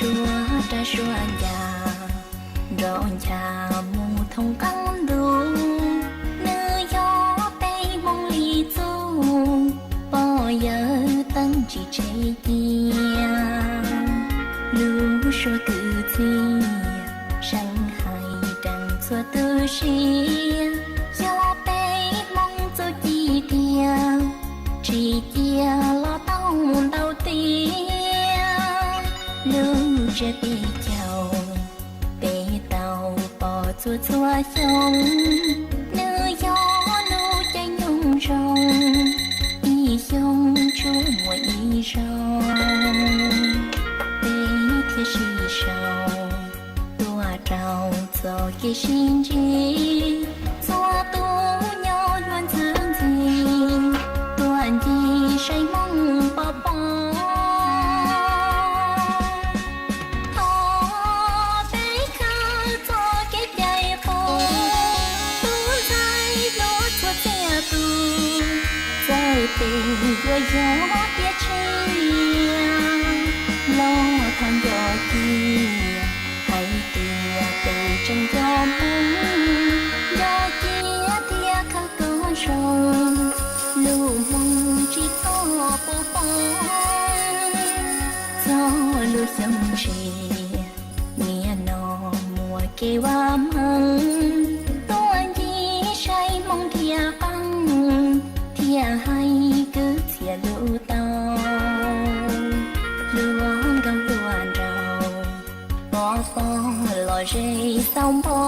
Suav raj suav ncas nrov ncha mus thoob qab ntuj, nws yog peb Hmoob li txuj, pog yawg teeb tsis tseg cia. Lub suab kwv txhiaj seev hais deev txhua tu siab, yog peb Hmoob txuj ci tiag, tsis cia los tau ntau tiag. Lub tsiab peb caug peb tau pom txhua txhua xyoo, nws yog lub caij nyoog zoo, ib xyoo tsuas muaj ib zaug, peb thiaj sib sau tuaj rau txoj kev sib ntsib. Txhua tus nyob luag ntxhi ntxhi, tuaj ncig saib Hmoob pov pob. Thov peb khawb txoj kev cai qub, tub ntxhais hluas txhua txhia tus, txawj tes yuav yog tiag tshiab. Los thov nco cia hais tias peb tseem yog Hmoob, nco cia thiab khawb koob zoo, lub Hmoob tsis txhob pov pob. Txog lub xyoo ntsia, nim no muaj kev vaj hmeeg, tuaj ncig saib Hmoob thiaj qeej, thiaj hais kwv txhiaj lus tau. Hluas nkauj hluas nraug, pov pob los ze xaus npo,